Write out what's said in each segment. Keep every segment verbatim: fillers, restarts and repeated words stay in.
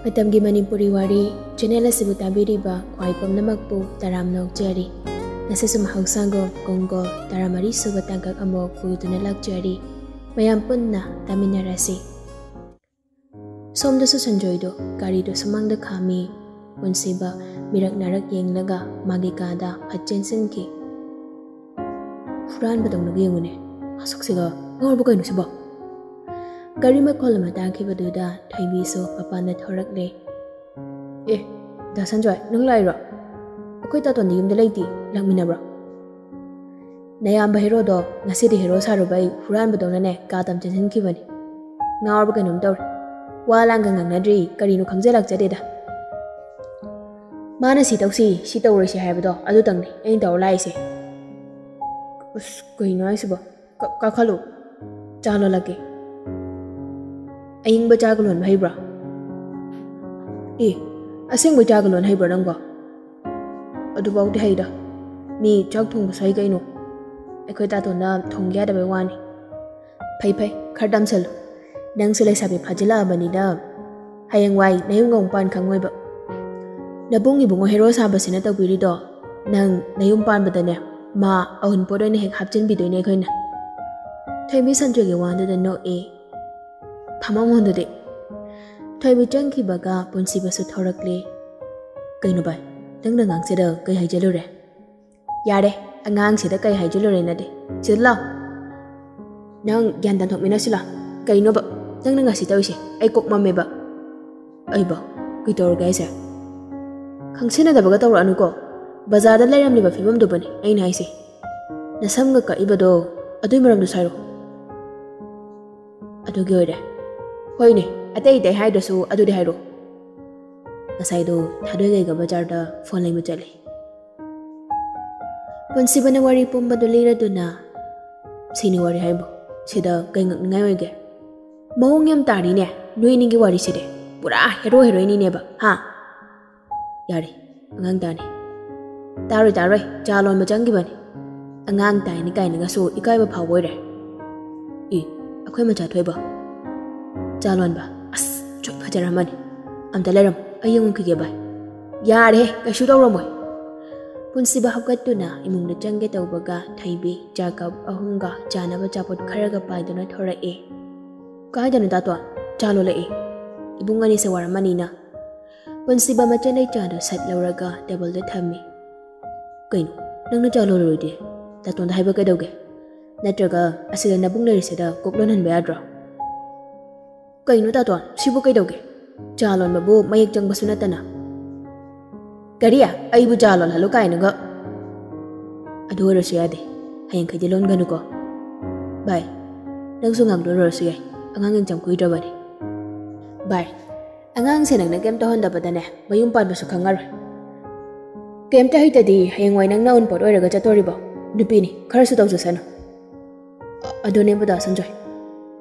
ꯃꯇꯝꯒꯤ ꯃꯅꯤꯄꯨꯔꯤ ꯋꯥꯔꯤ ꯆꯦꯅꯦꯜ ꯑꯁꯤꯕꯨ ꯇꯥꯕꯤꯔꯤꯕ ꯈ꯭ꯋꯥꯏ ꯄꯨꯝꯅꯃꯛꯄꯨ ꯇꯔꯥꯝꯅ ꯑꯣꯛꯆꯔꯤ꯫ ꯉꯁꯤꯁꯨ ꯃꯍꯧꯁꯥꯒꯨꯝ ꯀꯣꯡꯒꯣꯜ ꯇꯔꯥꯃꯔꯤ ꯁꯨꯕ ꯇꯥꯡꯀꯛ ꯑꯃꯨꯛ ꯄꯨꯗꯨꯅ ꯂꯥꯛꯆꯔꯤ꯫ ꯃꯌꯥꯝ ꯄꯨꯟꯅ ꯇꯥꯃꯤꯟꯅꯔꯁꯤ꯫ ꯁꯣꯝꯗꯁꯨ ꯁꯟꯖꯣꯏꯗꯣ ꯒꯥꯔꯤꯗꯣ ꯁꯨꯃꯥꯡꯗ ꯈꯥꯝꯃꯤ꯫ ꯄꯨꯟꯁꯤꯕ ꯃꯤꯔꯛ ꯅꯥꯔꯛ ꯌꯦꯡꯂꯒ ꯃꯥꯒꯤ ꯀꯥꯗ ꯐꯠ ꯆꯦꯟꯁꯤꯟꯈꯤ꯫ ꯍꯨꯔꯥꯟꯕꯗꯧꯅꯒ ꯌꯦꯡꯉꯨꯅꯦ꯫ ꯑꯁꯨꯛꯁꯤꯒ ꯉꯥꯎꯔꯕ ꯀꯩꯅꯣ ꯁꯤꯕꯣ? ꯒꯥꯔꯤ ꯃꯈꯣꯜ ꯑꯃ ꯇꯥꯈꯤꯕꯗꯨꯗ ꯊꯣꯏꯕꯤꯁꯨ ꯃꯄꯥꯟꯗ ꯊꯣꯔꯛꯂꯦ꯫ ꯑꯦ, ꯗꯥ ꯁꯟꯖꯣꯏ, ꯅꯪ ꯂꯥꯛꯏꯔꯣ? ꯑꯩꯈꯣꯏ ꯇꯥꯇꯣꯟꯗꯤ ꯌꯨꯝꯗ ꯂꯩꯇꯦ, ꯂꯥꯛꯃꯤꯟꯅꯕ꯭ꯔꯣ? ꯅꯌꯥꯝꯕ ꯍꯦꯔꯣꯗꯣ ꯉꯁꯤꯗꯤ ꯍꯦꯔꯣ ꯁꯥꯔꯨꯕꯩ ꯍꯨꯔꯥꯟꯕꯗꯧꯅꯅꯦ ꯀꯥ ꯇꯝ ꯆꯦꯟꯁꯤꯟꯈꯤꯕꯅꯤ꯫ ꯉꯥꯎꯔꯕ ꯀꯩꯅꯣꯝ ꯇꯧꯔꯦ꯫ ꯋꯥ ꯂꯥꯡꯒ ꯉꯥꯡꯅꯗ꯭ꯔꯤ ꯀꯔꯤꯅꯣ ꯈꯪꯖ ꯂꯥꯛꯆꯗꯦꯗ꯫ ꯃꯥꯅ ꯁꯤ ꯇꯧꯁꯤ, ꯁꯤ ꯇꯧꯔꯣꯏꯁꯤ ꯍꯥꯏꯕꯗꯣ ꯑꯗꯨꯇꯪꯅꯤ ꯑꯩꯅ ꯇꯧꯔ ꯂꯥꯛꯏꯁꯦ꯫ ꯑꯁ, ꯀꯩꯅꯣ ꯍꯥꯏꯁꯤꯕꯣ? ꯀ-, ꯀꯥꯈꯠꯂꯨ, ꯆꯥ ꯂꯣꯜꯂꯛꯀꯦ꯫ ꯑꯏꯪꯕ ꯆꯥꯒ ꯂꯣꯟꯕ ꯍꯩꯕ꯭ꯔꯣ? ꯑꯦ, ꯑꯁꯦꯡꯕꯩ ꯆꯥꯒ ꯂꯣꯟ ꯍꯩꯕ꯭ꯔꯣ ꯅꯪꯕꯣ? ꯑꯗꯨꯐꯥꯎꯗꯤ ꯍꯩꯗ꯫ ꯃꯤ ꯆꯥꯛ ꯊꯣꯡꯕꯁꯨ ꯍꯩ ꯀꯩꯅꯣ꯫ ꯑꯩꯈꯣꯏ ꯇꯥꯇꯣꯟꯅ ꯊꯣꯡꯒꯦ ꯌꯥꯗꯕꯩ ꯋꯥꯅꯤ꯫ ꯐꯩ ꯐꯩ, ꯈꯔ ꯇꯝꯁꯜꯂꯨ꯫ ꯅꯪꯁꯨ ꯂꯩꯁꯥꯕꯤ ꯐꯥꯖꯤꯜꯂꯛꯑꯕꯅꯤꯅ ꯍꯌꯦꯡꯋꯥꯏ ꯅꯌꯨꯝꯒ ꯑꯃꯨꯛ ꯄꯥꯟ ꯈꯪꯉꯣꯏꯕ꯫ ꯅꯕꯨꯡ ꯏꯕꯨꯡꯉꯣ ꯍꯦꯔꯣ ꯁꯥꯕꯁꯤꯅ ꯇꯧꯕꯤꯔꯤꯗꯣ ꯅꯪ ꯅꯌꯨꯝ ꯄꯥꯟꯕꯗꯅꯦ ꯃꯥ ꯑꯎꯟꯄꯣꯠ ꯑꯣꯏꯅ ꯍꯦꯛ ꯍꯥꯞꯆꯤꯟꯕꯤꯗꯣꯏꯅꯦ ꯑꯩꯈꯣꯏꯅ꯫ ꯊꯣꯏꯕꯤ ꯁꯟꯖꯣꯏꯒꯤ ꯋꯥꯗꯨꯗ ꯅꯣꯛꯑꯦ꯫ ꯐꯝꯃꯝꯃꯣ ꯑꯗꯨꯗꯤ꯫ ꯊꯣꯏꯕꯤ ꯆꯪꯈꯤꯕꯒ ꯄꯨꯟꯁꯤꯕꯁꯨ ꯊꯣꯔꯛꯂꯦ꯫ ꯀꯩꯅꯣ ꯚꯥꯏ, ꯅꯪꯅ ꯉꯥꯡꯁꯤꯗ ꯀꯩ ꯍꯥꯏꯖꯜꯂꯨꯔꯦ? ꯌꯥꯔꯦ, ꯑꯉꯥꯡꯁꯤꯗ ꯀꯩ ꯍꯥꯏꯖꯜꯂꯨꯔꯦꯅꯗꯤ꯫ ꯁꯤꯗ ꯂꯥꯎ꯫ ꯅꯪ ꯒ꯭ꯌꯥꯟ ꯇꯥꯊꯣꯛꯃꯤꯟꯅꯁꯤ ꯂꯥꯎ꯫ ꯀꯩꯅꯣꯕ ꯅꯪꯅ ꯉꯁꯤ ꯇꯧꯔꯤꯁꯦ? ꯑꯩ ꯀꯣꯛ ꯃꯝꯃꯦꯕ꯫ ꯑꯩꯕꯣ, ꯀꯩ ꯇꯧꯔꯒꯦ ꯍꯥꯏꯁꯦ? ꯈꯪꯁꯤꯟꯅꯗꯕꯒ ꯇꯧꯔꯛꯑꯅꯨꯀꯣ꯫ ꯕꯖꯥꯔꯗ ꯂꯩꯔꯝꯂꯤꯕ ꯐꯤꯕꯝꯗꯨꯕꯨꯅꯤ ꯑꯩꯅ ꯍꯥꯏꯁꯦ꯫ ꯅꯁꯝꯒ ꯀꯛꯏꯕꯗꯣ, ꯑꯗꯨꯏ ꯃꯔꯝꯗꯣ ꯁꯥꯏꯔꯣ꯫ ꯑꯗꯨꯒꯤ ꯑꯣꯏꯔꯦ꯫ ꯍꯣꯏꯅꯦ, ꯑꯇꯩ ꯑꯇꯩ ꯍꯥꯏꯗ꯭ꯔꯁꯨ ꯑꯗꯨꯗꯤ ꯍꯥꯏꯔꯣ꯫ ꯉꯁꯥꯏꯗꯣ ꯊꯥꯗꯣꯏꯒꯩꯒ ꯕꯖꯥꯔꯗ ꯐꯣꯟ ꯂꯩꯕ ꯆꯠꯂꯦ꯫ ꯄꯨꯟꯁꯤꯕꯅ ꯋꯥꯔꯤ ꯄꯨꯝꯕꯗꯨ ꯂꯤꯔꯗꯨꯅ, "ꯁꯤꯅꯤ ꯋꯥꯔꯤ ꯍꯥꯏꯕꯨ, ꯁꯤꯗ ꯀꯩ ꯉꯛꯅꯤꯡꯉꯥꯏ ꯑꯣꯏꯒꯦ? ꯃꯑꯣꯡ ꯌꯥꯝ ꯇꯥꯔꯤꯅꯦ ꯅꯣꯏ ꯑꯅꯤꯒꯤ ꯋꯥꯔꯤꯁꯤꯗꯤ, ꯄꯨꯔꯥ ꯍꯦꯔꯣ ꯍꯦꯔꯣꯏꯅꯤꯅꯦꯕ, ꯍꯥ?" ꯌꯥꯔꯦ, ꯑꯉꯥꯡ ꯇꯥꯅꯤ꯫ ꯇꯥꯔꯣꯏ, ꯇꯥꯔꯣꯏ, ꯆꯥ ꯂꯣꯟꯕ ꯆꯪꯈꯤꯕꯅꯤ꯫ ꯑꯉꯥꯡ ꯇꯥꯏꯅꯤ ꯀꯥꯏꯅꯒꯁꯨ ꯏꯀꯥꯏꯕ ꯐꯥꯎꯕ ꯑꯣꯏꯔꯦ꯫ ꯏ, ꯑꯩꯈꯣꯏ ꯃꯆꯥ ꯊꯣꯏꯕ꯫ ꯆꯥ ꯂꯣꯟꯕ, ꯑꯁ, ꯆꯨꯠ ꯐꯖꯔꯝꯃꯅꯤ꯫ ꯑꯝꯇ ꯂꯩꯔꯝꯃꯣ, ꯑꯩ ꯌꯦꯡꯉꯨꯈꯤꯒꯦ ꯚꯥꯏ꯫ ꯌꯥꯔꯦꯍꯦ, ꯀꯩꯁꯨ ꯇꯧꯔꯝꯃꯣꯏ꯫ ꯄꯨꯟꯁꯤꯕ ꯍꯧꯒꯠꯇꯨꯅ ꯏꯃꯨꯡꯗ ꯆꯪꯒꯦ ꯇꯧꯕꯒ ꯊꯣꯏꯕꯤ ꯆꯥ ꯀꯞ ꯑꯍꯨꯝꯒ ꯆꯥꯅꯕ ꯑꯆꯥꯄꯣꯠ ꯈꯔꯒ ꯄꯥꯏꯗꯨꯅ ꯊꯣꯔꯛꯑꯦ꯫ ꯀꯥꯏꯗꯅꯣ ꯇꯥꯇꯣꯟ? ꯆꯥ ꯂꯣꯜꯂꯛꯑꯦ꯫ ꯏꯕꯨꯡ ꯑꯅꯤꯁꯦ ꯋꯥꯔꯝꯃꯅꯤꯅ꯫ ꯄꯨꯟꯁꯤꯕ ꯃꯆꯟꯅꯩ ꯆꯥꯗꯣ ꯁꯠ ꯂꯧꯔꯒ ꯇꯦꯕꯜꯗ ꯊꯝꯃꯤ꯫ ꯀꯩꯅꯣ, ꯅꯪꯅ ꯆꯥ ꯂꯣꯜꯂꯨꯔꯗꯤ ꯇꯥꯇꯣꯟꯗ ꯍꯥꯏꯕ ꯀꯩꯗꯧꯒꯦ? ꯅꯠꯇ꯭ꯔꯒ ꯑꯁꯤꯗ ꯅꯕꯨꯡ ꯂꯩꯔꯤꯁꯤꯗ ꯀꯣꯛ ꯂꯣꯟꯍꯟꯕ ꯌꯥꯗ꯭ꯔꯣ? ꯀꯩꯅꯣ ꯇꯥꯇꯣꯟ, ꯁꯤꯕꯨ ꯀꯩꯗꯧꯒꯦ? ꯆꯥ ꯂꯣꯟꯕꯕꯨ ꯃꯌꯦꯛ ꯆꯪꯕꯁꯨ ꯅꯠꯇꯅ꯫ ꯀꯔꯤ? ꯑꯩꯕꯨ ꯆꯥ ꯂꯣꯜꯍꯜꯂꯨ ꯀꯥꯏꯅꯒ? ꯑꯗꯨ ꯑꯣꯏꯔꯁꯨ ꯌꯥꯗꯦ, ꯍꯌꯦꯡꯈꯩꯗꯤ ꯂꯣꯟꯒꯅꯨꯀꯣ꯫ ꯚꯥꯏ, ꯅꯪꯁꯨ ꯉꯥꯡꯗꯣꯏꯔꯁꯨ ꯌꯥꯏ, ꯑꯉꯥꯡ ꯑꯦꯛꯖꯥꯝ ꯀꯨꯏꯗ꯭ꯔꯕꯅꯤ꯫ ꯚꯥꯏ, ꯑꯉꯥꯡꯁꯦ ꯅꯪꯅ ꯀꯩꯝ ꯇꯧꯍꯟꯗꯕꯗꯅꯦ ꯃꯌꯨꯝ ꯄꯥꯟꯕꯁꯨ ꯈꯪꯉꯔꯣꯏ꯫ ꯀꯩꯝꯇ ꯍꯩꯇꯗꯤ ꯍꯌꯦꯡꯋꯥꯏ ꯅꯪꯅ ꯑꯎꯟꯄꯣꯠ ꯑꯣꯏꯔꯒ ꯆꯠꯇꯣꯔꯤꯕꯣ? ꯅꯨꯄꯤꯅꯤ, ꯈꯔꯁꯨ ꯇꯧꯖꯁꯅꯨ꯫ ꯑ-, ꯑꯗꯨꯅꯦ ꯕꯗꯥ ꯁꯟꯖꯣꯏ꯫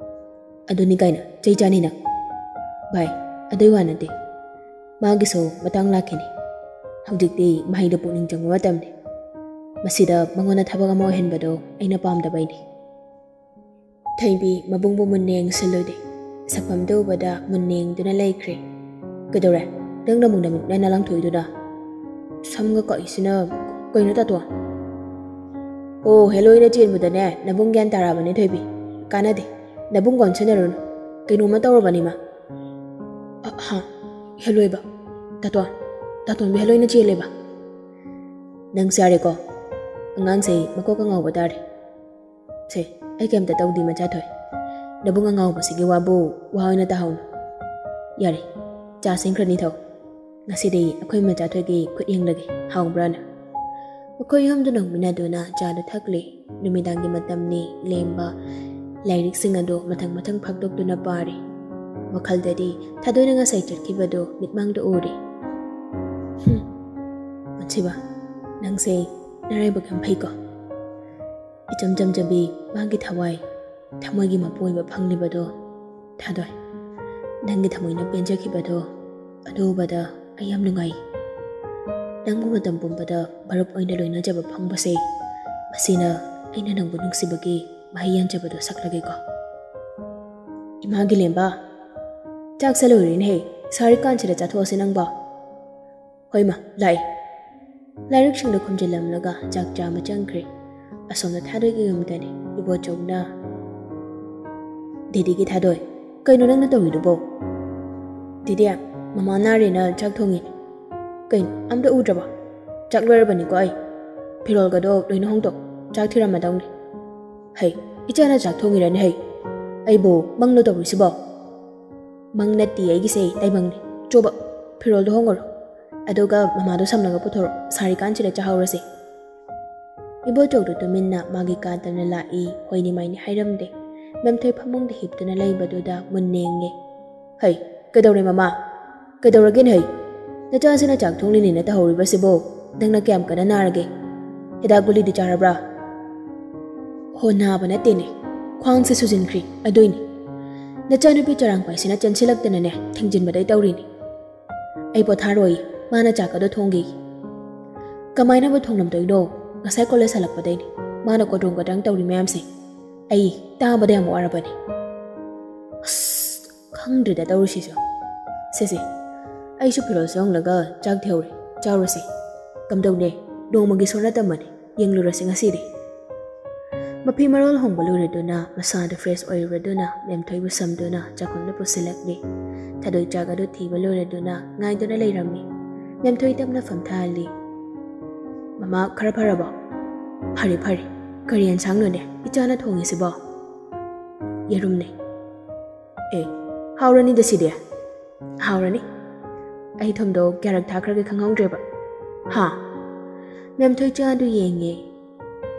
ꯑꯗꯨꯅꯤ ꯀꯥꯏꯅ ꯆꯩ ꯆꯥꯅꯤ ꯅꯪ꯫ ꯚꯥꯏ, ꯑꯗꯨꯏ ꯋꯥ ꯅꯠꯇꯦ꯫ ꯃꯥꯒꯤꯁꯨ ꯃꯇꯥꯡ ꯂꯥꯛꯈꯤꯅꯤ꯫ ꯍꯧꯖꯤꯛꯇꯤ ꯃꯍꯩꯗ ꯄꯨꯛꯅꯤꯡ ꯆꯪꯕ ꯃꯇꯝꯅꯤ꯫ ꯃꯁꯤꯗ ꯃꯉꯣꯟꯗ ꯊꯕꯛ ꯑꯃ ꯑꯣꯏꯍꯟꯕꯗꯣ ꯑꯩꯅ ꯄꯥꯝꯗꯕꯩꯅꯤ꯫ ꯊꯣꯏꯕꯤ ꯃꯕꯨꯡꯕꯨ ꯃꯨꯟꯅ ꯌꯦꯡꯁꯤꯜꯂꯨꯗꯦ꯫ ꯁꯛꯐꯝꯗꯨ ꯎꯕꯗ ꯃꯨꯟꯅ ꯌꯦꯡꯗꯨꯅ ꯂꯩꯈ꯭ꯔꯦ꯫ ꯀꯩꯗꯧꯔꯦ? ꯅꯪꯅ ꯑꯃꯨꯛ ꯅꯃꯤꯠ ꯅꯥꯟꯅ ꯂꯥꯡꯊꯣꯛꯏꯗꯨꯅ? ꯁꯝꯒ ꯀꯛꯏꯁꯤꯅ ꯀꯩꯅꯣ ꯇꯥꯇꯣꯟ? ꯑꯣ, ꯍꯦꯂꯣꯏꯅ ꯆꯦꯟꯕꯗꯅꯦ ꯅꯕꯨꯡ ꯒ꯭ꯌꯥꯟ ꯇꯥꯔꯛꯑꯕꯅꯦ ꯊꯣꯏꯕꯤ꯫ ꯀꯥꯟꯅꯗꯦ꯫ ꯅꯕꯨꯡ ꯀꯣꯟꯁꯤꯟꯅꯔꯨꯅꯨ꯫ ꯀꯩꯅꯣꯝꯃ ꯇꯧꯔꯕꯅꯤ ꯃꯥ꯫ ꯑ, ꯍꯥ? ꯍꯦꯂꯣꯏꯕ? ꯇꯥꯇꯣꯟ? ꯇꯥꯇꯣꯟꯕꯨ ꯍꯦꯂꯣꯏꯅ ꯆꯦꯜꯂꯦꯕ? ꯅꯪꯁꯨ ꯌꯥꯔꯦꯀꯣ꯫ ꯑꯉꯥꯡꯁꯦ ꯃꯀꯣꯛꯀ ꯉꯥꯎꯕ ꯇꯥꯔꯦ꯫ ꯁꯦ, ꯑꯩ ꯀꯩꯝꯇ ꯇꯧꯗꯦ ꯃꯆꯥꯊꯣꯏ꯫ ꯅꯕꯨꯡ ꯑꯉꯥꯎꯕꯁꯤꯒꯤ ꯋꯥꯕꯨ ꯋꯥ ꯑꯣꯏꯅ ꯇꯥꯍꯧꯅꯨ꯫ ꯌꯥꯔꯦ, ꯆꯥ ꯁꯦꯝꯈ꯭ꯔꯅꯤ ꯊꯧ꯫ ꯉꯁꯤꯗꯤ ꯑꯩꯈꯣꯏ ꯃꯆꯥꯊꯣꯏꯒꯤ ꯈꯨꯠ ꯌꯦꯡꯂꯒꯦ, ꯍꯥꯎꯕ꯭ꯔꯥꯅ꯫ ꯃꯈꯣꯏ ꯑꯍꯨꯝꯗꯨ ꯅꯣꯛꯃꯤꯟꯅꯗꯨꯅ ꯆꯥꯗꯨ ꯊꯛꯂꯤ꯫ ꯅꯨꯃꯤꯗꯥꯡꯒꯤ ꯃꯇꯝꯅꯤ, ꯂꯦꯝꯕ ꯂꯥꯏꯔꯤꯛꯁꯤꯡ ꯑꯗꯨ ꯃꯊꯪ ꯃꯊꯪ ꯐꯥꯛꯇꯣꯛꯇꯨꯅ ꯄꯥꯔꯤ꯫ ꯋꯥꯈꯜꯗꯗꯤ ꯊꯥꯗꯣꯏꯅ ꯉꯁꯥꯏ ꯆꯠꯈꯤꯕꯗꯨ ꯃꯤꯠꯃꯥꯡꯗ ꯎꯔꯤ꯫ ꯍꯨꯝ, ꯄꯨꯟꯁꯤꯕ, ꯅꯪꯁꯦ ꯅꯔꯥꯏꯕꯛ ꯌꯥꯝ ꯐꯩꯀꯣ꯫ ꯏꯆꯝ ꯆꯝꯖꯕꯤ ꯃꯥꯒꯤ ꯊꯋꯥꯏ, ꯊꯃꯣꯏꯒꯤ ꯃꯄꯨ ꯑꯣꯏꯕ ꯐꯪꯂꯤꯕꯗꯣ ꯊꯥꯗꯣꯏ꯫ ꯅꯪꯒꯤ ꯊꯃꯣꯏꯅ ꯄꯦꯟꯖꯈꯤꯕꯗꯣ ꯑꯗꯨ ꯎꯕꯗ ꯑꯩ ꯌꯥꯝ ꯅꯨꯡꯉꯥꯏ꯫ ꯅꯪꯕꯨ ꯃꯇꯝ ꯄꯨꯝꯕꯗ ꯃꯔꯨꯞ ꯑꯣꯏꯅ ꯂꯣꯏꯅꯖꯕ ꯐꯪꯕꯁꯦ, ꯃꯁꯤꯅ ꯑꯩꯅ ꯅꯪꯕꯨ ꯅꯨꯡꯁꯤꯕꯒꯤ ꯃꯍꯩ ꯌꯥꯟꯖꯕꯗꯣ ꯁꯛꯂꯒꯦꯀꯣ꯫ ꯏꯃꯥꯒꯤ ꯂꯦꯝꯕ, ꯆꯥꯛ ꯆꯥ ꯂꯣꯏꯔꯦꯅꯦꯍꯦ꯫ ꯁꯥꯔꯤꯀꯥꯟꯁꯤꯗ ꯆꯥꯊꯣꯛꯑꯁꯤ ꯅꯪꯕꯣ꯫ ꯍꯣꯏ ꯃꯥ, ꯂꯥꯛꯑꯦ꯫ ꯂꯥꯏꯔꯤꯛꯁꯤꯡꯗꯣ ꯈꯨꯝꯖꯤꯜꯂꯝꯂꯒ ꯆꯥꯛ ꯆꯥꯕ ꯆꯪꯈ꯭ꯔꯦ꯫ ꯑꯁꯣꯝꯗ ꯊꯥꯗꯣꯏꯒꯤ ꯌꯨꯝꯗꯅꯤ ꯏꯕꯣꯆꯧꯅ꯫ "ꯗꯦꯗꯤꯒꯤ ꯊꯥꯗꯣꯏ, ꯀꯩꯅꯣ ꯅꯪꯅ ꯇꯧꯔꯤꯗꯨꯕꯣ?" "ꯗꯦꯗꯤ, ꯃꯃꯥ ꯅꯥꯔꯦꯅ ꯆꯥꯛ ꯊꯣꯡꯉꯤꯅꯦ꯫" "ꯀꯩꯅꯣ, ꯑꯝꯇ ꯎꯗ꯭ꯔꯕ? ꯆꯥꯛ ꯂꯣꯏꯔꯕꯅꯤꯀꯣ ꯑꯩ꯫ ꯐꯤꯔꯣꯜꯒꯗꯣ ꯂꯣꯏꯅ ꯍꯣꯡꯗꯣꯛ, ꯆꯥꯛ ꯊꯤꯔꯝꯃꯗꯧꯅꯤ꯫" "ꯍꯩ, ꯏꯆꯥꯅ ꯆꯥꯛ ꯊꯣꯡꯉꯤꯔꯅꯦ ꯍꯩ? ꯑꯩꯕꯨ ꯃꯪꯂꯣ ꯇꯧꯔꯤꯁꯤꯕꯣ?" "ꯃꯪ ꯅꯠꯇꯦ ꯑꯩꯒꯤꯁꯦ, ꯇꯥꯏꯕꯪꯅꯤ꯫ ꯆꯣꯕ, ꯐꯤꯔꯣꯜꯗꯣ ꯍꯣꯡꯉꯨꯔꯣ꯫ ꯑꯗꯨꯒ ꯃꯃꯥꯗꯣ ꯁꯝꯂꯒ ꯄꯨꯊꯣꯔꯛꯑꯣ, ꯁꯥꯔꯤꯀꯥꯟꯁꯤꯗ ꯆꯥꯍꯧꯔꯁꯦ꯫" ꯏꯕꯣꯆꯧꯗꯣ ꯇꯨꯃꯤꯟꯅ ꯃꯥꯒꯤ ꯀꯥꯗꯅ ꯂꯥꯛꯏ, ꯍꯣꯏꯅꯤ ꯃꯥꯏꯅꯤ ꯍꯥꯏꯔꯝꯗꯦ꯫ ꯃꯦꯝꯊꯣꯏ ꯐꯃꯨꯡꯗ ꯍꯤꯞꯇꯨꯅ ꯂꯩꯕꯗꯨꯗ ꯃꯨꯟꯅ ꯌꯦꯡꯉꯦ꯫ "ꯍꯩ, ꯀꯩꯗꯧꯔꯦ ꯃꯃꯥ? ꯀꯩꯗꯧꯔꯒꯦꯅꯦ ꯍꯩ? ꯅꯆꯥꯁꯤꯅ ꯆꯥꯛ ꯊꯣꯡꯂꯤꯅꯦꯅ ꯇꯧꯍꯧꯔꯤꯕꯁꯤꯕꯣ? ꯅꯪꯅ ꯀꯌꯥꯝ ꯀꯟꯅ ꯅꯥꯔꯒꯦ? ꯍꯤꯗꯥꯛ ꯒꯨꯂꯤꯗꯤ ꯆꯥꯔꯕ꯭ꯔꯥ?" "ꯍꯣ, ꯅꯥꯕ ꯅꯠꯇꯦꯅꯦ, ꯈ꯭ꯋꯥꯡꯁꯦ ꯁꯨꯖꯤꯟꯈ꯭ꯔꯦ, ꯑꯗꯨꯏꯅꯦ꯫ ꯅꯆꯥꯅꯨꯄꯤ ꯆꯔꯥꯡꯄꯥꯏꯁꯤꯅ ꯆꯦꯟꯁꯤꯜꯂꯛꯇꯅꯅꯦ, ꯊꯤꯡꯖꯤꯟꯕꯗꯩ ꯇꯧꯔꯤꯅꯦ꯫ ꯑꯩ ꯄꯣꯊꯥꯔꯣꯏ, ꯃꯥꯅ ꯆꯥꯛ ꯑꯗꯣ ꯊꯣꯡꯒꯦ꯫" "ꯀꯃꯥꯏꯅꯕꯨ ꯊꯣꯡꯂꯝꯗꯣꯏꯅꯣ? ꯉꯁꯥꯏ ꯀꯣꯂꯦꯖ ꯍꯜꯂꯛꯄꯗꯩꯅꯦ ꯃꯥꯅ ꯀꯣꯗ꯭ꯔꯣꯡ ꯀꯗ꯭ꯔꯥꯡ ꯇꯧꯔꯤ ꯃꯌꯥꯝꯁꯦ꯫ ꯑꯩ ꯇꯥꯕꯗ ꯌꯥꯝ ꯋꯥꯔꯕꯅꯦ꯫" "ꯑꯁ, ꯈꯪꯗ꯭ꯔꯦꯗ ꯇꯧꯔꯤꯁꯤꯁꯨ꯫ ꯁꯦ, ꯁꯦ, ꯑꯩꯁꯨ ꯐꯤꯔꯣꯜ ꯁꯦ ꯍꯣꯡꯂꯒ ꯆꯥꯛ ꯊꯤꯍꯧꯔꯦ, ꯆꯥꯔꯨꯁꯦ꯫ ꯀꯝꯗꯧꯅꯦ, ꯅꯣꯡꯃꯒꯤ ꯁꯣꯟꯅ ꯇꯝꯕꯅꯦ, ꯌꯦꯡꯂꯨꯔꯁꯤ ꯉꯁꯤꯗꯤ꯫" ꯃꯐꯤ ꯃꯔꯣꯜ ꯍꯣꯡꯕ ꯂꯣꯏꯔꯗꯨꯅ, ꯃꯁꯥꯗꯨ ꯐ꯭ꯔꯦꯁ ꯑꯣꯏꯔꯨꯔꯗꯨꯅ, ꯃꯦꯝꯊꯣꯏꯕꯨ ꯁꯝꯗꯨꯅ ꯆꯥꯛꯈꯨꯝꯗ ꯄꯨꯁꯤꯜꯂꯛꯂꯤ꯫ ꯊꯥꯗꯣꯏ ꯆꯥꯛ ꯑꯗꯨ ꯊꯤꯕ ꯂꯣꯏꯔꯗꯨꯅ ꯉꯥꯏꯗꯨꯅ ꯂꯩꯔꯝꯃꯤ꯫ ꯃꯦꯝꯊꯣꯏ ꯇꯞꯅ ꯐꯝꯊꯍꯜꯂꯤ꯫ "ꯃꯃꯥ, ꯈꯔ ꯐꯔꯕꯣ?" "ꯐꯔꯦ, ꯐꯔꯦ꯫ ꯀꯔꯤ ꯑꯦꯟꯁꯥꯡꯅꯣꯅꯦ ꯏꯆꯥꯅ ꯊꯣꯡꯉꯤꯁꯤꯕꯣ?" "ꯌꯦꯔꯨꯝꯅꯦ꯫" "ꯑꯦ, ꯍꯥꯎꯔꯅꯤꯗ ꯁꯤꯗꯤ꯫" "ꯍꯥꯎꯔꯅꯤ꯫ ꯑꯩ ꯊꯨꯝꯗꯣ ꯀꯌꯥꯔꯛ ꯊꯥꯛꯈ꯭ꯔꯒꯦ ꯈꯪꯍꯧꯗ꯭ꯔꯦꯕ꯫" "ꯍꯥ?" ꯃꯦꯝꯊꯣꯏ ꯆꯥꯗꯨ ꯌꯦꯡꯉꯦ꯫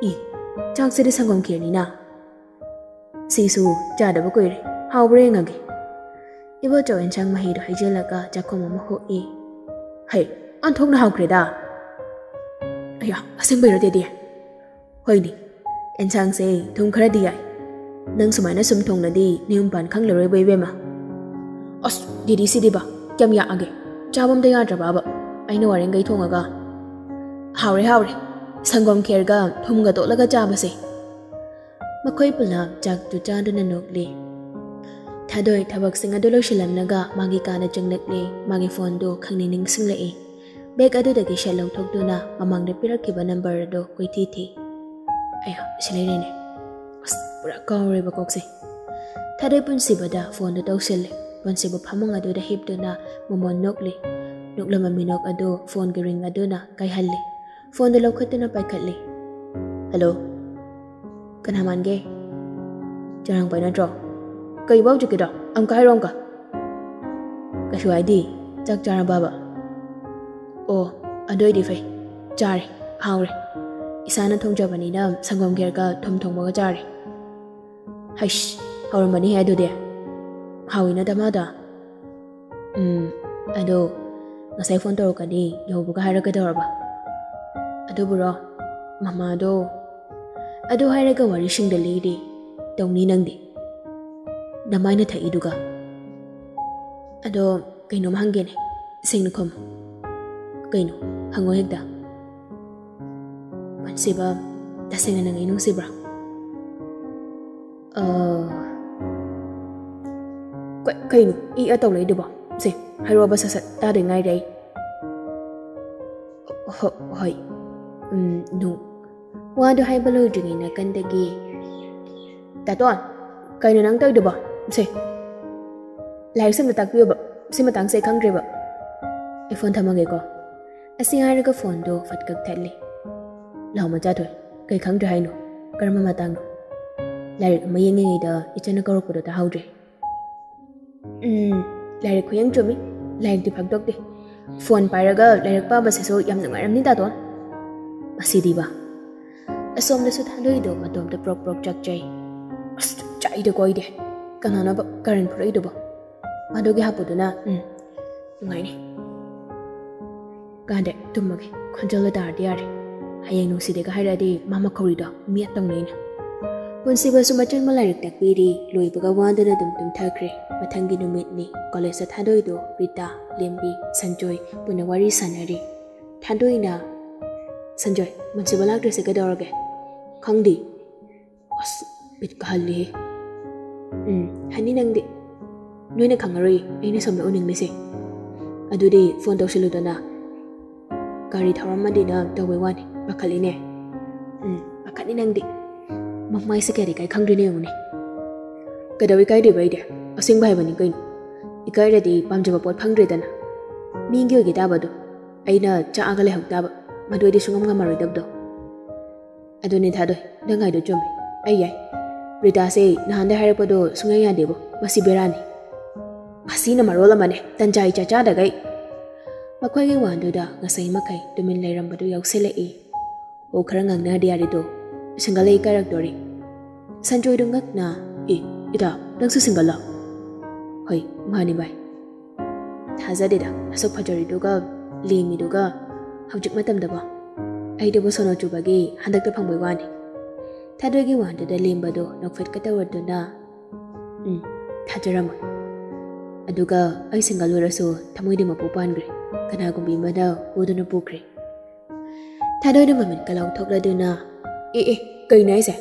"ꯏ, ꯆꯥꯛꯁꯤꯗꯤ ꯁꯪꯒꯣꯝ ꯈꯦꯔꯅꯤꯅ꯫ ꯁꯤꯁꯨ ꯆꯥꯗꯕ ꯀꯨꯏꯔꯦ, ꯍꯥꯎꯕ꯭ꯔꯥ ꯌꯦꯡꯉꯒꯦ꯫" ꯏꯕꯣꯆꯧ ꯑꯦꯟꯁꯥꯡ ꯃꯍꯤꯗꯣ ꯍꯩꯖꯤꯜꯂꯒ ꯆꯥꯛꯈꯨꯝ ꯑꯃ ꯍꯨꯛꯏ꯫ "ꯍꯩ, ꯑꯣꯟꯊꯣꯛꯅ ꯍꯥꯎꯈ꯭ꯔꯦꯗ!" "ꯑꯌꯥ, ꯑꯁꯦꯡꯕꯩꯔꯣ ꯗꯦꯗꯤ?" "ꯍꯣꯏꯅꯦ, ꯑꯦꯟꯁꯥꯡꯁꯦ ꯊꯨꯝ ꯈꯔꯗꯤ ꯌꯥꯏ꯫" "ꯅꯪ ꯁꯨꯃꯥꯏꯅ ꯁꯨꯝ ꯊꯣꯡꯂꯗꯤ ꯅꯌꯨꯝ ꯄꯥꯟ ꯈꯪꯂꯔꯣꯏꯕ ꯏꯕꯦꯝꯃ꯫" "ꯑꯁ, ꯗꯦꯗꯤ ꯁꯤꯗꯤꯕ, ꯀꯌꯥꯝ ꯌꯥꯛꯑꯒꯦ? ꯆꯥꯕ ꯑꯝꯇ ꯌꯥꯗ꯭ꯔꯕꯕ ꯑꯩꯅ ꯋꯥꯔꯦꯡꯒꯩ ꯊꯣꯡꯉꯒ?" "ꯍꯥꯎꯔꯦ, ꯍꯥꯎꯔꯦ, ꯁꯪꯒꯣꯝ ꯈꯦꯔꯒ ꯊꯨꯝꯒ ꯇꯣꯠꯂꯒ ꯆꯥꯕꯁꯦ꯫" ꯃꯈꯣꯏ ꯄꯨꯂꯞ ꯆꯥꯛꯇꯨ ꯆꯥꯗꯨꯅ ꯅꯣꯛꯂꯤ꯫ ꯊꯥꯗꯣꯏ ꯊꯕꯛꯁꯤꯡ ꯑꯗꯨ ꯂꯣꯏꯁꯤꯜꯂꯝꯂꯒ ꯃꯥꯒꯤ ꯀꯥꯗ ꯆꯪꯂꯛꯂꯦ꯫ ꯃꯥꯒꯤ ꯐꯣꯟꯗꯨ ꯈꯪꯅꯤꯡ ꯅꯤꯡꯁꯤꯡꯂꯛꯏ꯫ ꯕꯦꯒ ꯑꯗꯨꯗꯒꯤ ꯁꯠ ꯂꯧꯊꯣꯛꯇꯨꯅ ꯃꯃꯥꯡꯗ ꯄꯤꯔꯛꯈꯤꯕ ꯅꯝꯕꯔ ꯑꯗꯨ ꯀꯣꯏꯊꯤ ꯊꯤ꯫ ꯑꯌꯥ, ꯁꯤ ꯂꯩꯔꯦꯅꯦ꯫ ꯑꯁ, ꯄꯨꯔꯥ ꯀꯥꯎꯔꯦꯕ ꯀꯣꯛꯁꯦ꯫ ꯊꯥꯗꯣꯏ ꯄꯨꯟꯁꯤꯕꯗ ꯐꯣꯟꯗꯨ ꯇꯧꯁꯤꯜꯂꯦ꯫ ꯄꯨꯟꯁꯤꯕ ꯐꯃꯨꯡ ꯑꯗꯨꯗ ꯍꯤꯞꯇꯨꯅ ꯃꯃꯣꯟ ꯅꯣꯛꯂꯤ꯫ ꯅꯣꯛꯂꯝꯕ ꯃꯤꯅꯣꯛ ꯑꯗꯨ ꯐꯣꯟꯒꯤ ꯔꯤꯡ ꯑꯗꯨꯅ ꯀꯥꯏꯍꯜꯂꯤ꯫ ꯐꯣꯟꯗꯨ ꯂꯧꯈꯠꯇꯨꯅ ꯄꯥꯏꯈꯠꯂꯤ꯫ "ꯍꯜꯂꯣ, ꯀꯅꯥ ꯃꯥꯟꯒꯦ? ꯆꯔꯥꯡꯄꯥꯏ ꯅꯠꯇ꯭ꯔꯣ? ꯀꯩꯕ ꯍꯧꯖꯤꯛꯀꯤꯗꯣ? ꯑꯃꯨꯛꯀ ꯍꯥꯏꯔꯣ ꯑꯃꯨꯛꯀ꯫" "ꯀꯩꯁꯨ ꯍꯥꯏꯗꯤ, ꯆꯥꯛ ꯆꯥꯔꯕꯕ?" "ꯑꯣ, ꯑꯗꯨ ꯑꯣꯏꯗꯤ ꯐꯩ, ꯆꯥꯔꯦ, ꯍꯥꯎꯔꯦ꯫ ꯏꯁꯥꯅ ꯊꯣꯡꯖꯕꯅꯤꯅ ꯁꯪꯒꯣꯝ ꯈꯦꯔꯒ ꯊꯨꯝ ꯊꯣꯡꯕꯒ ꯆꯥꯔꯦ꯫" "ꯍꯩꯁ, ꯍꯥꯎꯔꯝꯃꯅꯤꯍꯦ ꯑꯗꯨꯗꯤ꯫" "ꯍꯥꯎꯋꯤꯅ ꯗꯃꯥꯗ꯫" "ꯎꯝ, ꯑꯗꯣ ꯉꯁꯥꯏ ꯐꯣꯟ ꯇꯧꯔꯛꯀꯅꯤ, ꯌꯧꯕꯒ ꯍꯥꯏꯔꯛꯀꯗꯧꯔꯕ?" "ꯑꯗꯨꯕꯨꯔꯣ, ꯃꯃꯥꯗꯣ?" "ꯑꯗꯨ ꯍꯥꯏꯔꯒ ꯋꯥꯔꯤꯁꯤꯡꯗ ꯂꯤꯔꯤ, ꯇꯧꯅꯤ ꯅꯪꯗꯤ꯫ ꯅꯃꯥꯏꯅ ꯊꯛꯏꯗꯨꯒ꯫ ꯑꯗꯣ ꯀꯩꯅꯣꯝ ꯍꯪꯒꯦꯅꯦ, ꯁꯦꯡꯅ ꯈꯨꯝꯃꯨ꯫" "ꯀꯩꯅꯣ? ꯍꯪꯉꯣ ꯍꯦꯛꯇ꯫" "ꯄꯨꯟꯁꯤꯕ ꯇꯁꯦꯡꯅ ꯅꯪ ꯑꯩ ꯅꯨꯡꯁꯤꯕ꯭ꯔꯥ?" "ꯑ, ꯀ-, ꯀꯩꯅꯣ ꯏ ꯑ ꯇꯧꯔꯛꯏꯗꯨꯕꯣ? ꯁꯦ, ꯍꯥꯏꯔꯛꯑꯣꯕ ꯁꯠ ꯁꯠ, ꯇꯥꯗꯣꯏ ꯉꯥꯏꯔꯦ ꯑꯩ꯫" "ꯍꯣ-, ꯍꯣꯏ, ꯎꯝ, ꯅꯨ-," ꯋꯥꯗꯨ ꯍꯥꯏꯕ ꯂꯣꯏꯗ꯭ꯔꯤꯉꯩ ꯅꯥꯀꯟꯗꯒꯤ, "ꯇꯥꯇꯣꯟ, ꯀꯩꯅꯣ ꯅꯪ ꯇꯧꯔꯤꯗꯨꯕꯣ? ꯁꯦ, ꯂꯥꯏꯔꯤꯛꯁꯦ ꯑꯝꯇ ꯇꯥꯛꯄꯤꯌꯣꯕ, ꯁꯤ ꯃꯇꯥꯡꯁꯦ ꯑꯩ ꯈꯪꯗ꯭ꯔꯦꯕ꯫ ꯑꯩ ꯐꯣꯟ ꯊꯝꯃꯒꯦꯀꯣ꯫" ꯑꯁꯤ ꯍꯥꯏꯔꯒ ꯐꯣꯟꯗꯣ ꯐꯠ ꯀꯛꯊꯠꯂꯤ꯫ "ꯂꯥꯎ ꯃꯆꯥꯊꯣꯏ, ꯀꯩ ꯈꯪꯗ꯭ꯔꯦ ꯍꯥꯏꯅꯣ? ꯀꯔꯝꯕ ꯃꯇꯥꯡꯅꯣ? ꯂꯥꯏꯔꯤꯛ ꯑꯃ ꯌꯦꯡꯉꯤꯉꯩꯗ ꯏꯆꯟꯅ ꯀꯧꯔꯛꯄꯗꯣ ꯇꯥꯍꯧꯗ꯭ꯔꯦ꯫" "ꯎꯝ, ꯂꯥꯏꯔꯤꯛ ꯈꯨꯌꯦꯡ ꯆꯨꯝꯃꯤ, ꯂꯥꯏꯔꯤꯛꯇꯤ ꯐꯥꯛꯇꯣꯛꯇꯦ꯫ ꯐꯣꯟ ꯄꯥꯏꯔꯒ ꯂꯥꯏꯔꯤꯛ ꯄꯥꯕꯁꯤꯁꯨ ꯌꯥꯝ ꯅꯨꯡꯉꯥꯏꯔꯝꯅꯤ ꯇꯥꯇꯣꯟ꯫ ꯃꯁꯤꯗꯤꯕ꯫" ꯑꯁꯣꯝꯗꯁꯨ ꯊꯥꯗꯣꯏꯗꯣ ꯃꯇꯣꯝꯇ ꯄ꯭ꯔꯣꯛ ꯄ꯭ꯔꯣꯛ ꯆꯥꯛꯆꯩ꯫ "ꯑꯁ, ꯆꯥꯛꯏꯗꯀꯣ ꯑꯩꯗꯤ꯫ ꯀꯅꯥꯅꯣꯕ ꯀꯔꯟ ꯐꯨꯔꯛꯏꯗꯨꯕꯣ?" ꯃꯗꯨꯒꯤ ꯍꯥꯄꯨꯗꯨꯅ, "ꯎꯝ, ꯅꯨꯡꯉꯥꯏꯅꯤ꯫ ꯀꯥꯟꯗꯦ, ꯇꯨꯝꯃꯒꯦ꯫ ꯈꯣꯟꯖꯦꯜꯗꯣ ꯇꯥꯔꯗꯤ ꯌꯥꯔꯦ꯫ ꯍꯌꯦꯡ ꯅꯨꯡꯁꯤꯗꯦꯒ ꯍꯥꯏꯔꯛꯑꯗꯤ ꯃꯥ ꯃꯈꯧꯔꯤꯗꯣ ꯃꯦꯠꯇꯧꯅꯦ ꯑꯩꯅ꯫" ꯄꯨꯟꯁꯤꯕꯁꯨ ꯃꯆꯟꯕ ꯂꯥꯏꯔꯤꯛ ꯇꯥꯛꯄꯤꯔꯤ꯫ ꯂꯣꯏꯕꯒ ꯋꯥꯗꯅ ꯑꯗꯨꯝ ꯇꯨꯝꯊꯈ꯭ꯔꯦ꯫ ꯃꯊꯪꯒꯤ ꯅꯨꯃꯤꯠꯅꯤ꯫ ꯀꯣꯂꯦꯖꯇ ꯊꯥꯗꯣꯏꯗꯣ ꯔꯤꯇꯥ, ꯂꯦꯝꯕꯤ, ꯁꯟꯖꯣꯏ ꯄꯨꯟꯅ ꯋꯥꯔꯤ ꯁꯥꯟꯅꯔꯤ꯫ ꯊꯥꯗꯣꯏꯅ, "ꯁꯟꯖꯣꯏ, ꯄꯨꯟꯁꯤꯕ ꯂꯥꯛꯇ꯭ꯔꯤꯁꯦ ꯀꯩꯗꯧꯔꯒꯦ?" "ꯈꯪꯗꯦ꯫" "ꯑꯁ, ꯕꯤꯠ ꯀꯥꯍꯜꯂꯤꯍꯦ꯫" "ꯎꯝ, ꯍꯥꯏꯅꯤ ꯅꯪꯗꯤ꯫ ꯅꯣꯏꯅ ꯈꯪꯉꯔꯣꯏ ꯑꯩꯅ ꯁꯣꯝꯗ ꯎꯅꯤꯡꯂꯤꯁꯦ꯫ ꯑꯗꯨꯗꯤ ꯐꯣꯟ ꯇꯧꯁꯤꯜꯂꯨꯗꯅ꯫ ꯒꯥꯔꯤ ꯊꯧꯔꯝꯃꯗꯤꯅ ꯇꯧꯕꯩ ꯋꯥꯅꯤ꯫ ꯄꯥꯈꯠꯂꯤꯅꯦ꯫ ꯎꯝ, ꯄꯥꯈꯠꯅꯤ ꯅꯪꯗꯤ꯫ ꯃꯃꯥꯏꯁꯦ ꯀꯌꯥꯗꯤ ꯏꯀꯥꯏ ꯈꯪꯗ꯭ꯔꯤꯅꯦ ꯌꯦꯡꯉꯨꯅꯦ꯫ ꯀꯩꯗꯧ ꯏꯀꯥꯏꯗꯣꯏꯕ ꯑꯩꯗꯤ? ꯑꯁꯦꯡꯕ ꯍꯥꯏꯕꯅꯤ ꯀꯩꯅꯣ꯫ ꯏꯀꯥꯏꯔꯗꯤ ꯄꯥꯝꯖꯕ ꯄꯣꯠ ꯐꯪꯗ꯭ꯔꯦꯗꯅ꯫ ꯃꯤꯒꯤ ꯑꯣꯏꯒꯦ ꯇꯥꯕꯗꯣ꯫ ꯑꯩꯅ ꯆꯥꯛꯑꯒ ꯂꯩꯍꯧ ꯇꯥꯕ꯫ ꯃꯗꯨ ꯑꯩꯗꯤ ꯁꯨꯡꯉꯝ ꯉꯝꯃꯔꯣꯏꯗꯕꯗꯣ꯫ ꯑꯗꯨꯅꯦ ꯊꯥꯗꯣꯏ, ꯅꯪ ꯍꯥꯏꯗꯣ ꯆꯨꯝꯃꯦ꯫ ꯑꯩ ꯌꯥꯏ꯫ ꯔꯤꯇꯥꯁꯦ ꯅꯍꯥꯟꯗꯩ ꯍꯥꯏꯔꯛꯄꯗꯣ ꯁꯨꯡꯌꯥ ꯌꯥꯗꯦꯕꯣ꯫ ꯃꯁꯤ ꯕꯦꯔꯥꯅꯤ꯫ ꯃꯁꯤꯅ ꯃꯔꯣꯜ ꯑꯃꯅꯦ, ꯇꯟꯖꯥ ꯏꯆꯥ ꯆꯥꯗꯒꯩ꯫ ꯃꯈꯣꯏꯒꯤ ꯋꯥꯗꯨꯗ ꯉꯁꯥꯏ ꯃꯈꯩ ꯇꯨꯃꯤꯟ ꯂꯩꯔꯝꯕꯗꯨ ꯌꯥꯎꯁꯤꯜꯂꯛꯏ꯫ ꯑꯣ, ꯈꯔ ꯉꯥꯡꯅꯔꯗꯤ ꯌꯥꯔꯦꯗꯣ꯫ ꯁꯤꯡꯒꯜꯂ ꯏꯀꯥꯏꯔꯛꯇꯣꯔꯤ꯫ ꯁꯟꯖꯣꯏꯗꯨ ꯉꯛꯅ, "ꯑꯦ, ꯏꯇꯥ, ꯅꯪꯁꯨ ꯁꯤꯡꯒꯜꯂꯣ?" "ꯍꯣꯏ, ꯃꯥꯅꯤ ꯚꯥꯏ꯫" "ꯊꯥꯖꯗꯦꯗ, ꯑꯁꯨꯛ ꯐꯖꯔꯤꯗꯨꯒ, ꯂꯦꯝꯃꯤꯗꯨꯒ, ꯍꯧꯖꯤꯛ ꯃꯇꯝꯗꯕꯣ?" "ꯑꯩꯗꯨꯕꯨ ꯁꯣꯅꯣ ꯆꯨꯕꯒꯤ ꯍꯟꯗꯛꯇ ꯐꯪꯕꯩ ꯋꯥꯅꯤ꯫" ꯊꯥꯗꯣꯏꯒꯤ ꯋꯥꯗꯨꯗ ꯂꯦꯝꯕꯗꯨ ꯅꯣꯛꯐꯦꯠꯀ ꯇꯧꯔꯗꯨꯅ, "ꯎꯝ, ꯊꯥꯖꯔꯝꯃꯣꯏ꯫ ꯑꯗꯨꯒ ꯑꯩ ꯁꯤꯡꯒꯜ ꯑꯣꯏꯔꯁꯨ ꯊꯃꯣꯏꯗꯤ ꯃꯄꯨ ꯄꯥꯟꯈ꯭ꯔꯦ꯫ ꯀꯅꯥꯒꯨꯝꯕꯤ ꯑꯃꯅ ꯄꯨꯗꯨꯅ ꯄꯨꯈ꯭ꯔꯦ꯫" ꯊꯥꯗꯣꯏꯅ ꯃꯃꯤꯠꯀ ꯂꯥꯎꯊꯣꯛꯂꯗꯨꯅ, "ꯑꯦ, ꯑꯦ, ꯀꯩꯅꯣ ꯍꯥꯏꯁꯦ?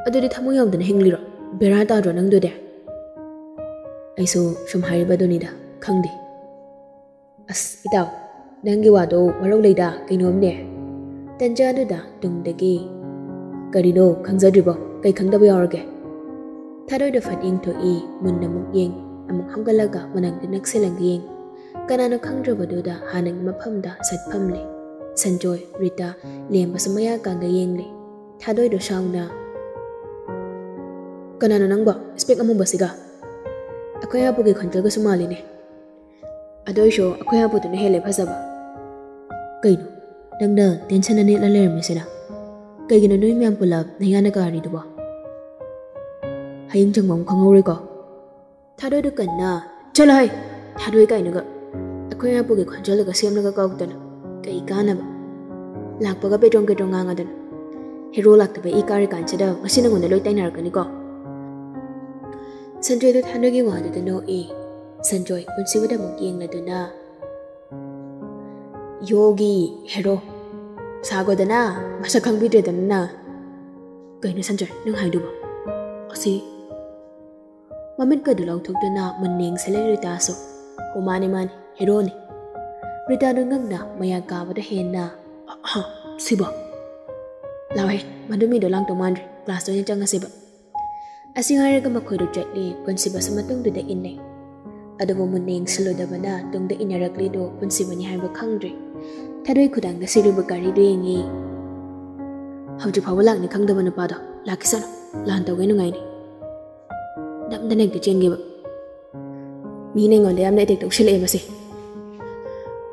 ꯑꯗꯨꯗꯤ ꯊꯃꯣꯏ ꯌꯥꯎꯗꯅ ꯍꯤꯡꯂꯤꯔꯣ? ꯕꯦꯔꯥ ꯇꯥꯗ꯭ꯔꯣ ꯅꯪꯗꯨꯗꯤ?" ꯑꯩꯁꯨ ꯁꯨꯝ ꯍꯥꯏꯔꯤꯕꯗꯨꯅꯤꯗ, ꯈꯪꯗꯦ꯫ "ꯑꯁ, ꯏꯇꯥꯎ, ꯅꯪꯒꯤ ꯋꯥꯗꯣ ꯋꯥꯔꯧ ꯂꯩꯗ ꯀꯩꯅꯣꯝꯅꯦ꯫" ꯇꯟꯖꯥꯗꯨꯗ ꯇꯨꯡꯗꯒꯤ, "ꯀꯔꯤꯅꯣ ꯈꯪꯖꯗ꯭ꯔꯤꯕꯣ? ꯀꯩ ꯈꯪꯗꯕ ꯌꯥꯎꯔꯒꯦ?" ꯊꯥꯗꯣꯏꯗꯣ ꯐꯠ ꯌꯦꯡꯊꯣꯛꯏ, ꯃꯨꯟꯅ ꯑꯃꯨꯛ ꯌꯦꯡ, ꯑꯃꯨꯛ ꯍꯧꯒꯠꯂꯒ ꯃꯅꯥꯛꯇ ꯅꯛꯁꯤꯜꯂꯒ ꯌꯦꯡ꯫ ꯀꯅꯥꯅꯣ ꯈꯪꯗ꯭ꯔꯕꯗꯨꯗ ꯍꯥꯟꯅꯒꯤ ꯃꯐꯝꯗ ꯁꯠ ꯐꯝꯂꯦ꯫ ꯁꯟꯖꯣꯏ, ꯔꯤꯇꯥ, ꯂꯦꯝꯕꯁꯨ ꯃꯌꯥ ꯀꯥꯡꯒ ꯌꯦꯡꯂꯦ꯫ ꯊꯥꯗꯣꯏꯗꯣ ꯁꯥꯎꯅ, "ꯀꯅꯥꯅꯣ ꯅꯪꯕꯣ, ꯏꯁꯄꯦꯛ ꯑꯃꯨꯕꯁꯤꯒ? ꯑꯩꯈꯣꯏ ꯑꯕꯨꯒꯤ ꯈꯣꯟꯖꯦꯜꯒꯁꯨ ꯃꯥꯜꯂꯤꯅꯦ꯫ ꯑꯗꯨ ꯑꯣꯏꯁꯨ ꯑꯩꯈꯣꯏ ꯑꯕꯨꯗꯨꯅ ꯍꯦꯜꯂꯦ ꯐꯖꯕ꯫" "ꯀꯩꯅꯣ, ꯅꯪꯅ ꯇꯦꯟꯁꯟ ꯑꯅꯦꯠꯂ ꯂꯩꯔꯝꯃꯤꯁꯤꯅ? ꯀꯩꯒꯤꯅꯣ ꯅꯣꯏ ꯃꯌꯥꯝ ꯄꯨꯂꯞ ꯅꯌꯥꯅ ꯀꯥꯔꯤꯗꯨꯕꯣ? ꯍꯌꯦꯡ ꯆꯪꯕ ꯑꯃꯨꯛ ꯈꯪꯍꯧꯔꯣꯏꯀꯣ?" ꯊꯥꯗꯣꯏꯗꯨ ꯀꯟꯅ, "ꯆꯠꯂꯣꯍꯦ! ꯊꯥꯗꯣꯏ ꯀꯥꯏꯅꯒ꯫ ꯑꯩꯈꯣꯏ ꯑꯕꯨꯒꯤ ꯈꯣꯟꯖꯦꯜꯒ ꯁꯦꯝꯂꯒ ꯀꯧꯗꯅ꯫ ꯀꯩ ꯀꯥꯟꯅꯕ? ꯂꯥꯛꯄꯒ ꯄꯦꯗ꯭ꯔꯣꯡ ꯄꯦꯗ꯭ꯔꯣꯡ ꯉꯥꯡꯉꯗꯅ꯫ ꯍꯦꯔꯣ ꯂꯥꯛꯇꯕ ꯏ ꯀꯥꯔꯤ ꯀꯥꯟꯁꯤꯗ ꯉꯁꯤ ꯅꯉꯣꯟꯗ ꯂꯣꯏ ꯇꯥꯏꯅꯔꯛꯀꯅꯤꯀꯣ꯫" ꯁꯟꯖꯣꯏꯗꯣ ꯊꯥꯗꯣꯏꯒꯤ ꯋꯥꯗꯨꯗ ꯅꯣꯛꯏ꯫ ꯁꯟꯖꯣꯏ ꯄꯨꯟꯁꯤꯕꯗ ꯑꯃꯨꯛ ꯌꯦꯡꯂꯗꯨꯅ, "ꯌꯣꯒꯤ ꯍꯦꯔꯣ ꯁꯥꯒꯣꯗꯅ, ꯃꯁꯛ ꯈꯪꯕꯤꯗ꯭ꯔꯦꯗꯅ ꯅꯪ꯫" "ꯀꯩꯅꯣ ꯁꯟꯖꯣꯏ ꯅꯪ ꯍꯥꯏꯗꯨꯕꯣ? ꯑꯁꯤ ꯃꯃꯤꯠꯀꯗꯨ ꯂꯥꯎꯊꯣꯛꯇꯨꯅ ꯃꯨꯟꯅ ꯌꯦꯡꯁꯤꯜꯂꯦ ꯔꯤꯇꯥꯁꯨ꯫ "ꯑꯣ, ꯃꯥꯅꯤ, ꯃꯥꯅꯤ, ꯍꯦꯔꯣꯅꯤ꯫" ꯔꯤꯇꯥꯗꯨ ꯉꯛꯅ ꯃꯌꯥ ꯀꯥꯕꯗ ꯍꯦꯟꯅ, "ꯑꯍ, ꯁꯤꯕꯣ? ꯂꯥꯎꯍꯦ, ꯃꯗꯨ ꯃꯤꯗꯣ ꯂꯥꯡꯗꯧ ꯃꯥꯟꯗ꯭ꯔꯦ, ꯀ꯭ꯂꯥꯁꯇ ꯑꯣꯏꯅ ꯆꯪꯉꯁꯤꯕ꯫" ꯑꯁꯤ ꯍꯥꯏꯔꯒ ꯃꯈꯣꯏꯗꯨ ꯆꯠꯂꯤ, ꯄꯨꯟꯁꯤꯕꯁꯨ ꯃꯇꯨꯡꯗꯨꯗ ꯏꯟꯅꯩ꯫ ꯑꯗꯨꯕꯨ ꯃꯨꯟꯅ ꯌꯦꯡꯁꯤꯜꯂꯨꯗꯕꯅ ꯇꯨꯡꯗ ꯏꯟꯅꯔꯛꯂꯤꯗꯨ ꯄꯨꯟꯁꯤꯕꯅꯤ ꯍꯥꯏꯕ ꯈꯪꯗ꯭ꯔꯦ꯫ ꯊꯥꯗꯣꯏ ꯈꯨꯗꯥꯡꯗ ꯁꯤꯔꯤꯕ ꯒꯥꯔꯤꯗꯨ ꯌꯦꯡꯉꯤ꯫ "ꯍꯧꯖꯤꯛ ꯐꯥꯎꯕ ꯂꯥꯛꯅꯤ ꯈꯪꯗꯕ ꯅꯨꯄꯥꯗꯣ, ꯂꯥꯛꯈꯤꯁꯅꯨ, ꯂꯥꯟ ꯇꯧꯒꯦ ꯅꯨꯡꯉꯥꯏꯅꯤ꯫" ꯅꯝꯗꯅ ꯍꯦꯛꯇ ꯆꯦꯟꯈꯤꯕ꯫ "ꯃꯤꯅ ꯑꯩꯉꯣꯟꯗ ꯌꯥꯝꯅ ꯑꯦꯇꯦꯛ ꯇꯧꯁꯤꯜꯂꯛꯑꯦ ꯃꯁꯤ꯫"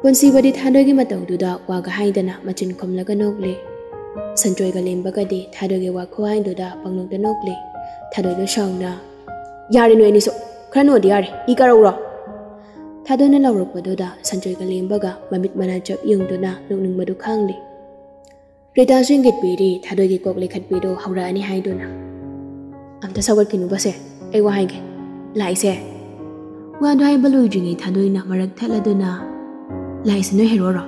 ꯄꯨꯟꯁꯤꯕꯗꯤ ꯊꯥꯗꯣꯏꯒꯤ ꯃꯇꯧꯗꯨꯗ ꯋꯥꯒ ꯍꯥꯏꯗꯅ ꯃꯆꯤꯟ ꯈꯨꯝꯂꯒ ꯅꯣꯛꯂꯦ꯫ ꯁꯟꯇ꯭ꯔꯣꯏꯒ ꯂꯦꯝꯕꯒꯗꯤ ꯊꯥꯗꯣꯏꯒꯤ ꯋꯥꯈꯨꯍꯥꯏꯗꯨꯗ ꯄꯪꯅꯣꯛꯇ ꯅꯣꯛꯂꯦ꯫ ꯊꯥꯗꯣꯏꯗꯣ ꯁꯥꯎꯅ, "ꯌꯥꯔꯦ ꯅꯣꯏ ꯑꯅꯤꯁꯨ, ꯈꯔ ꯅꯣꯛꯑꯗꯤ ꯌꯥꯔꯦ, ꯏ ꯀꯥꯔꯛꯎꯔꯣ?" ꯊꯥꯗꯣꯏꯅ ꯂꯥꯎꯔꯛꯄꯗꯨꯗ ꯁꯟꯇ꯭ꯔꯣꯏꯒ ꯂꯦꯝꯕꯒ ꯃꯃꯤꯠ ꯃꯅꯥ ꯆꯞ ꯌꯨꯡꯗꯨꯅ ꯅꯣꯛꯅꯤꯡꯕꯗꯨ ꯈꯥꯡꯂꯦ꯫ ꯔꯤꯇꯥꯁꯨ ꯏꯪꯒꯤꯠ ꯄꯤꯔꯤ, ꯊꯥꯗꯣꯏꯒꯤ ꯀꯣꯛ ꯂꯩꯈꯠꯄꯤꯗꯣ ꯍꯧꯔꯛꯑꯅꯤ ꯍꯥꯏꯗꯨꯅ꯫ "ꯑꯝꯇ ꯁꯧꯒꯠꯈꯤꯅꯨꯕꯁꯦ, ꯑꯩ ꯋꯥ ꯍꯥꯏꯒꯦ꯫ ꯂꯥꯛꯏꯁꯦ꯫" ꯋꯥꯗꯨ ꯍꯥꯏꯕ ꯂꯣꯏꯗ꯭ꯔꯤꯉꯩ ꯊꯥꯗꯣꯏꯅ ꯃꯔꯛ ꯊꯠꯂꯗꯨꯅ, "ꯂꯥꯛꯏꯁꯦ ꯅꯣꯏ ꯍꯦꯔꯣꯔꯣ?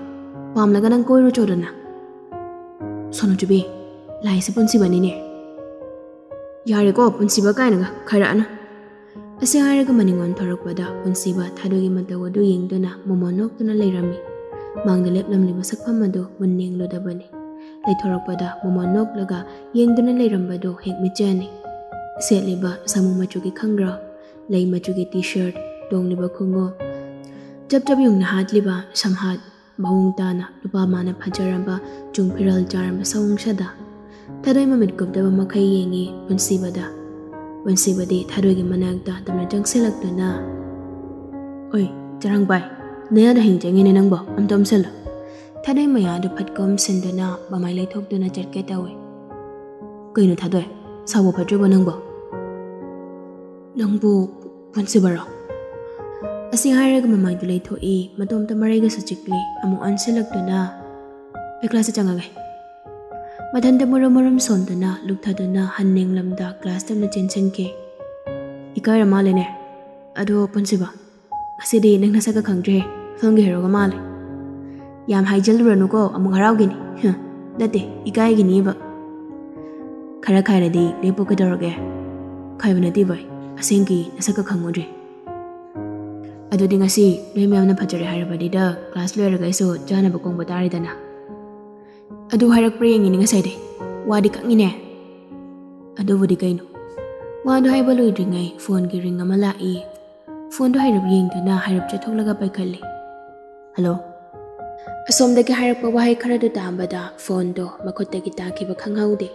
ꯄꯥꯝꯂꯒ ꯅꯪ ꯀꯣꯏꯔꯨ ꯆꯣꯗꯅ꯫" "ꯁꯣꯅꯨ ꯆꯨꯕꯤ, ꯂꯥꯛꯏꯁꯦ ꯄꯨꯟꯁꯤꯕꯅꯤꯅꯦ꯫" "ꯌꯥꯔꯦꯀꯣ, ꯄꯨꯟꯁꯤꯕ ꯀꯥꯏꯅꯒ ꯈꯥꯏꯔꯛꯑꯅꯨ꯫" ꯑꯁꯤ ꯍꯥꯏꯔꯒ ꯃꯅꯤꯡ ꯑꯣꯟꯊꯣꯔꯛꯄꯗ ꯄꯨꯟꯁꯤꯕ ꯊꯥꯗꯣꯏꯒꯤ ꯃꯇꯧ ꯑꯗꯨ ꯌꯦꯡꯗꯨꯅ ꯃꯣꯃꯣꯟ ꯅꯣꯛꯇꯨꯅ ꯂꯩꯔꯝꯃꯤ꯫ ꯃꯥꯡꯗ ꯂꯦꯞꯂꯝꯂꯤꯕ ꯁꯛꯐꯝ ꯑꯗꯨ ꯃꯨꯟꯅ ꯌꯦꯡꯂꯨꯗꯕꯅꯤ꯫ ꯂꯩꯊꯣꯔꯛꯄꯗ ꯃꯣꯃꯣꯟ ꯅꯣꯛꯂꯒ ꯌꯦꯡꯗꯨꯅ ꯂꯩꯔꯝꯕꯗꯨ ꯍꯦꯛ ꯃꯤꯠꯆꯅꯤ꯫ ꯁꯦꯠꯂꯤꯕ ꯁꯥꯃꯨ ꯃꯆꯨꯒꯤ ꯈꯪꯒ꯭ꯔꯥꯎ, ꯂꯩ ꯃꯆꯨꯒꯤ ꯇꯤ ꯁꯔꯠ, ꯇꯣꯡꯂꯤꯕ ꯈꯣꯡꯎꯞ, ꯆꯞ ꯆꯞ ꯌꯨꯡꯅ ꯍꯥꯠꯂꯤꯕ ꯁꯝꯍꯥꯠ, ꯃꯑꯣꯡ ꯇꯥꯅ ꯅꯨꯄꯥ ꯃꯥꯅ ꯐꯖꯔꯝꯕ ꯆꯨꯡ ꯐꯤꯔꯥꯜ ꯆꯥꯔꯝꯕ ꯁꯑꯣꯡꯁꯤꯗ ꯊꯥꯗꯣꯏ ꯃꯃꯤꯠ ꯀꯨꯞꯇꯕ ꯃꯈꯩ ꯌꯦꯡꯉꯤ ꯄꯨꯟꯁꯤꯕꯗ꯫ ꯄꯨꯟꯁꯤꯕꯗꯤ ꯊꯥꯗꯣꯏꯒꯤ ꯃꯅꯥꯛꯇ ꯇꯞꯅ ꯆꯪꯁꯤꯜꯂꯛꯇꯨꯅ, "ꯑꯣꯏ, ꯆꯔꯥꯡꯄꯥꯏ, ꯅꯌꯥꯗ ꯍꯤꯡ ꯆꯪꯉꯤꯅꯦ ꯅꯪꯕꯣ, ꯑꯝꯇ ꯑꯝꯁꯤꯜꯂꯣ꯫" ꯊꯥꯗꯣꯏ ꯃꯌꯥꯗꯨ ꯐꯠ ꯀꯨꯝꯁꯤꯟꯗꯨꯅ ꯃꯃꯥꯏ ꯂꯩꯊꯣꯛꯇꯨꯅ ꯆꯠꯀꯦ ꯇꯧꯏ꯫ "ꯀꯩꯅꯣ ꯊꯥꯗꯣꯏ, ꯁꯥꯎꯕ ꯐꯠꯇ꯭ꯔꯕꯣ ꯅꯪꯕꯣ?" "ꯅꯪꯕꯨ ꯄꯨꯟꯁꯤꯕꯔꯣ?" ꯑꯁꯤ ꯍꯥꯏꯔꯒ ꯃꯃꯥꯏꯗꯨ ꯂꯩꯊꯣꯛꯏ, ꯃꯇꯣꯝꯇ ꯃꯔꯩꯒꯁꯨ ꯆꯤꯛꯂꯤ꯫ ꯑꯃꯨꯛ ꯑꯣꯟꯁꯤꯜꯂꯛꯇꯨꯅ, "ꯑꯩ ꯀ꯭ꯂꯥꯁꯇ ꯆꯪꯉꯒꯦ꯫" ꯃꯊꯟꯇ ꯃꯨꯔꯨꯝ ꯃꯨꯔꯨꯝ ꯁꯣꯟꯗꯨꯅ ꯂꯨꯞꯊꯗꯨꯅ ꯍꯟ ꯌꯦꯡꯂꯝꯗ ꯀ꯭ꯂꯥꯁ ꯇꯞꯅ ꯆꯦꯟꯁꯤꯟꯈꯤ꯫ "ꯏꯀꯥꯏꯔ ꯃꯥꯜꯂꯦꯅꯦ꯫ ꯑꯗꯣ ꯄꯨꯟꯁꯤꯕ, ꯉꯁꯤꯗꯤ ꯅꯪ ꯅꯁꯛꯀ ꯈꯪꯗ꯭ꯔꯦꯍꯦ, ꯐꯤꯂꯝꯒꯤ ꯍꯦꯔꯣꯒ ꯃꯥꯜꯂꯦ꯫" "ꯌꯥꯝ ꯍꯥꯏꯖꯤꯜꯂꯨꯔꯅꯨꯀꯣ, ꯑꯃꯨꯛ ꯍꯔꯥꯎꯒꯤꯅꯤ꯫" "ꯍ, ꯅꯠꯇꯦ, ꯏꯀꯥꯏꯒꯤꯅꯤꯕ꯫" "ꯈꯔ ꯈꯥꯏꯔꯗꯤ ꯂꯦꯞꯄꯨ ꯀꯩꯗꯧꯔꯒꯦ?" "ꯈꯥꯏꯕ ꯅꯠꯇꯦ ꯚꯥꯏ, ꯑꯁꯦꯡꯒꯤ ꯅꯁꯛꯀ ꯈꯪꯉꯨꯗ꯭ꯔꯦ꯫ ꯑꯗꯨꯗꯤ ꯉꯁꯤ ꯅꯣꯏ ꯃꯌꯥꯝꯅ ꯐꯖꯔꯦ ꯍꯥꯏꯔꯕꯅꯤꯗ class ꯂꯣꯏꯔꯒ ꯑꯩꯁꯨ ꯆꯥꯅꯕ ꯀꯣꯡꯕ ꯇꯥꯔꯦꯗꯅ꯫ ꯑꯗꯨ ꯍꯥꯏꯔꯛꯄ꯭ꯔꯥ ꯌꯦꯡꯉꯤꯅꯦ ꯉꯁꯥꯏꯗꯩ꯫ ꯋꯥꯗꯤ ꯈꯪꯉꯤꯅꯦ꯫ ꯑꯗꯨꯕꯨꯗꯤ ꯀꯩꯅꯣ? ꯋꯥꯗꯣ ꯍꯥꯏꯕ ꯂꯣꯏꯗ꯭ꯔꯤꯉꯩ phoneꯒꯤ ring ꯑꯃ ꯂꯥꯛꯏ꯫ Phoneꯗꯣ ꯍꯥꯏꯔꯞ ꯌꯦꯡꯗꯨꯅ ꯍꯥꯏꯔꯞ ꯆꯠꯊꯣꯛꯂꯒ ꯄꯥꯏꯈꯠꯂꯤ꯫ "Hello?" ꯑꯁꯣꯝꯗꯒꯤ ꯍꯥꯏꯔꯛꯄ ꯋꯥꯍꯩ ꯈꯔꯗꯨ ꯇꯥꯕꯗ phoneꯗꯣ ꯃꯈꯨꯠꯇꯒꯤ ꯇꯥꯈꯤꯕ ꯈꯪꯍꯧꯗꯦ꯫